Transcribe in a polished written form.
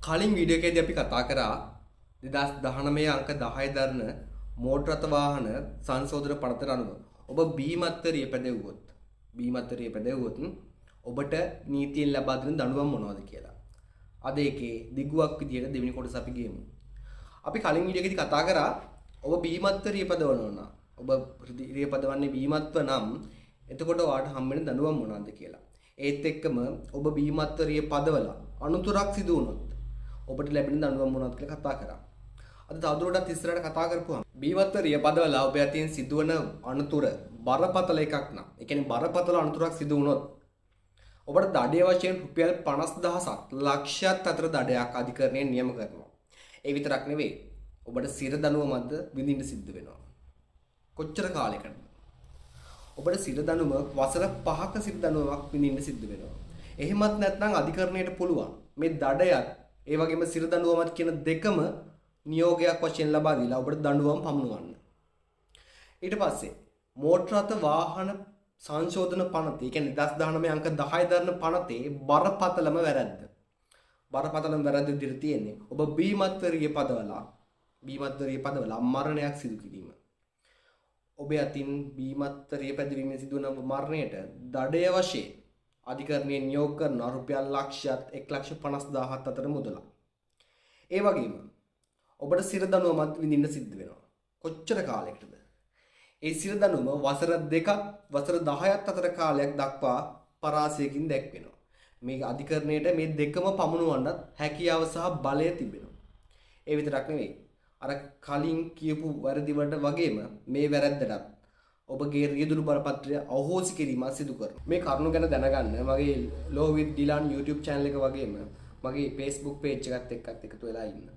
කලින් වීඩියෝ එකේදී අපි කතා කරා 2019 අංක 10 දරන මෝටර රථ වාහන සංශෝධන පනතට අනුව ඔබ බීමත්ව රිය පැදෙව්වොත් ඔබට නීතියෙන් ලබා දෙන දඬුවම් මොනවද කියලා. අද ඒකේ දිගුවක් විදියට දෙවෙනි කොටස අපි ගේමු. අපි කලින් වීඩියෝ එකේදී කතා කරා ඔබ බීමත්ව රිය පදවනවා නම්, ඔබ රිය පදවන්නේ බීමත්ව නම් එතකොට ඔයාට හම්බෙන දඬුවම් මොනවද කියලා. ඒත් එක්කම ඔබ බීමත්ව රිය පදවලා අනුතුරක් සිදු වුණොත් ඔබට ලැබෙන දඬුවම් මොනවද කියලා කතා කරා. අද තවදුරටත් ඉස්සරහට කතා කරපුවාම බීමත්ව රිය පදවලා ඔබ අතින් සිදුවන අනතුර බරපතල එකක් නම්, ඒ කියන්නේ බරපතල අනතුරක් සිදු වුණොත් ඔබට දඩය වශයෙන් රුපියල් 50,000ක් ලක්ෂයක් අතර දඩයක් අධිකරණයෙන් නියම කරනවා. ඒ විතරක් නෙවෙයි, ඔබට සිර දඬුවමක්ද විඳින්න සිද්ධ වෙනවා. කොච්චර කාලයකටද? ඔබට සිර දඬුවම වසර 5ක සිර දඬුවමක් විඳින්න සිද්ධ වෙනවා. එහෙමත් නැත්නම් අධිකරණයට පුළුවන් මේ දඩයත් ඒ වගේම සිර දඬුවමත් කියන දෙකම නියෝගයක් වශයෙන් ලබා දීලා ඔබට දඬුවම් පමුණුවන්න. ඊට පස්සේ මෝටර රථ වාහන සංශෝධන පනතේ, ඒ කියන්නේ 2019 අංක 10 දරන පනතේ බරපතලම වැරැද්ද. බරපතලම වැරැද්ද විදිහට තියෙන්නේ ඔබ බීමත්ව රිය පදවලා මරණයක් සිදු කිරීම. ඔබ අතින් බීමත්ව රිය පැදවීමෙන් සිදුවන මරණයට දඩය වශයෙන් අධිකරණය නියෝග කරන රුපියල් ලක්ෂයත් 1,50,000ත් අතර මුදලක්. ඒ වගේම ඔබට සිර දඬුවමත් විඳින්න සිද්ධ වෙනවා. කොච්චර කාලයකටද? ඒ සිර දඬුවම වසර 2ක් වසර 10ක් අතර කාලයක් දක්වා පරාසයකින් දැක්වෙනවා. මේ අධිකරණයට මේ දෙකම පමුණුවන්නත් හැකියාව සහ බලය තිබෙනවා. ඒ විතරක් නෙවෙයි, අර කලින් කියපු වැරදි වලට වගේම මේ වැරැද්දටත් ඔබගේ රියදුරු බලපත්‍රය අහෝසි කිරීමක් සිදු කරනවා. මේ කරුණු ගැන දැනගන්න මගේ Law with Dilan YouTube channel එක වගේම මගේ Facebook page එකත් එක්කත් එකතු වෙලා ඉන්න.